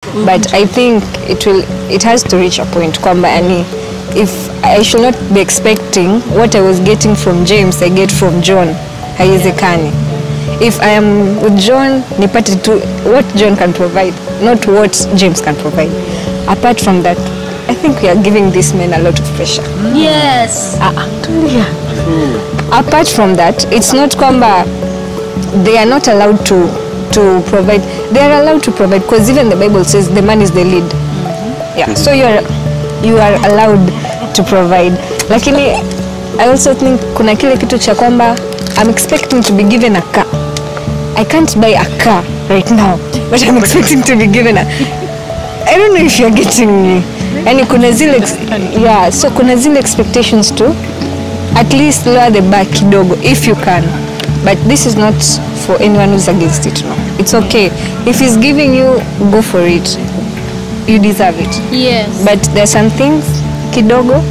But I think it has to reach a point kwamba yani if I should not be expecting what I was getting from James I get from John. Haiwezekani. If I am with John, nipate tu what John can provide, not what James can provide. Apart from that, I think we are giving these men a lot of pressure. Yes. Tulia. Apart from that, it's not kwamba they are not allowed to provide. They are allowed to provide because even the Bible says the man is the lead. Yeah, so you are allowed to provide. Lakini I also think kuna kile kitu cha kwamba I'm expecting to be given a car. I can't buy a car right now, but I'm expecting to be given a... I don't know if you're getting me. Yani kuna zile, yeah, so kuna zile expectations to at least lower the bar kidogo if you can. But this is not for anyone who's against it. No, it's okay. If he's giving you, go for it. You deserve it. Yes. But there are some things kidogo